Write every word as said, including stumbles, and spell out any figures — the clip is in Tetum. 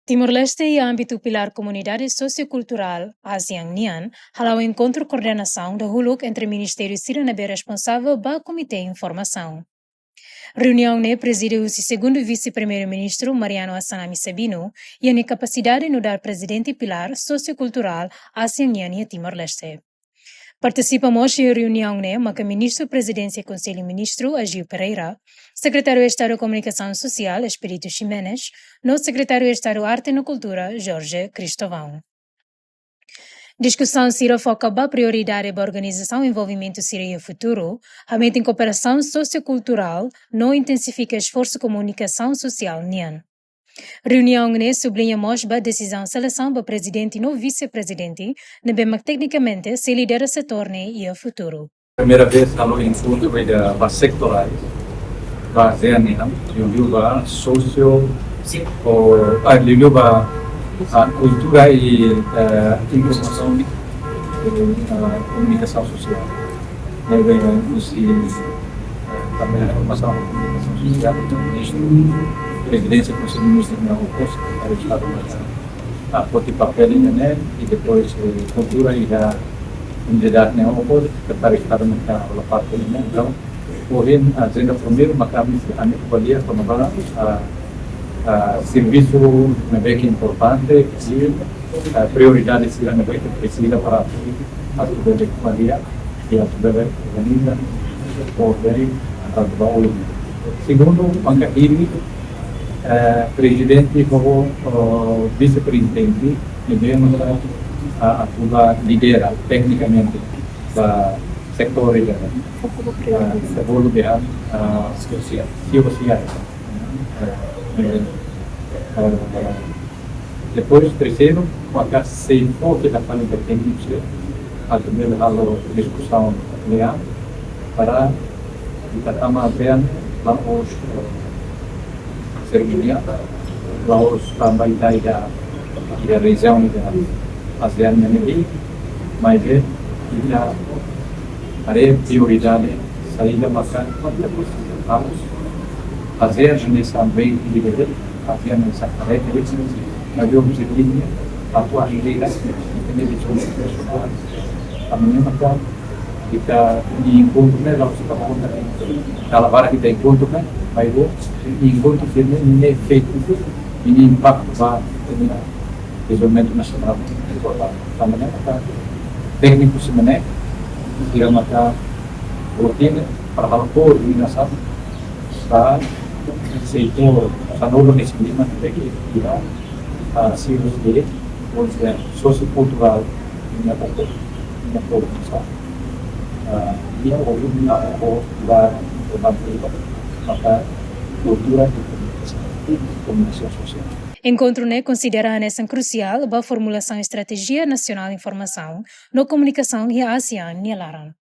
Timor-Leste iha ámbitu pilár komunidade sosiokulturál ASEAN nian, hala'o enkontru koordenasaun dahuluk entre ministériu sira ne'ebé responsavel ba Komité Informasaun. Reuniaun ne'e prezide husi Segundu Vise-Primeiru-Ministru Mariano Assanami Sabino, iha nia kapasidade nu'udar Prezidente Pilár Sosiokulturál ASEAN nian iha Timor-Leste. Partisipa mós iha reuniaun ne'e maka Ministru Prezidénsia Konsellu Ministru Agio Pereira, Sekretáriu Estadu Komunikasaun Sosiál Expedito Ximenes, no Sekretáriu Estadu Arte no Kultura Jorge Cristóvão. Diskusaun sira foka ba prioridade ba organizasaun envolvimentu sira iha futuru, hametin kooperasaun sosiokulturál no intensifika esforsu komunikasaun sosiál nian. Reuniaun ne'e subliña mós ba desizaun selesaun ba prezidente no vise-prezidente, ne'ebé mak teknikamente sei lidera setór ne'e iha futuru. Primeira vez halo enkontru ida ba setorál, ba ASEAN nian, liuliu ba sosio, o, ah, liuliu ba, ah, kultura i, eh, informasaun, eh, komunikasaun sosiál. Ne'ebé husi, eh, tanba informasaun, komunikasaun sosiál, Prezidénsia Konsellu Ministru nia okos, Sekretáriu Estadu, ah, foti papél ida-ne'e, i depois, eh, kultura iha komunidade nia okos, Sekretáriu Estadu mak hola parte ida-ne'e. Entaun, ohin ajenda primeiru maka ami, ami avalia kona-ba, ah, ah, servisu ne'ebé ke importante, i, ah, prioridade sira ne'ebé ke presiza para atu bele avalia, i atu bele organiza, koordena, atu ba oin. Segundu, maka hili, eh, prezidente ho, ho vise-prezidente, ne'ebé maka, ah, atu ba lidera teknikamente ba setór ida, ah, evolui, ah, sosiál, sosiál. Eh, eh, eh, depois, terseiru, maka sei fó ke ta fali ba tékniku sira, atu bele halo diskusaun legal, para ita tama apenas la'ós, eh, serimónia, la'ós tanba ita iha, iha rejiaun ida ASEAN nian ne'e, maibé ita haree prioridade saida maka ita presiza halo. ASEAN hanesan bem individuál, ASEAN hanesan kareta, maibé objetivu atu ajuda ita, ita-nia vizão pessoál. Ami maka ita-nia enkontru ne'e la'ós ita konta, dala barak ita enkontru ne'e, maibé enkontru sira-ne'e nia efeitu, nia impaktu ba dezenvolvimentu nasionál. Tanba ne'e maka tékniku sira-ne'e, sira maka rotina para halo koordenasaun ba setór sanulu nesse lima ne'ebé ke iha, ah, sirus de, ou seja, sosiokulturál, nia okos, nia produsaun. Ah, nia okos, nia okos ba, ba, maka kultura i komunikasaun, komunikasaun sosiál. Enkontru ne'e konsidera hanesan krusiál ba formulasaun estratéjia nasionál informasaun no komunikasaun iha ASEAN nia laran.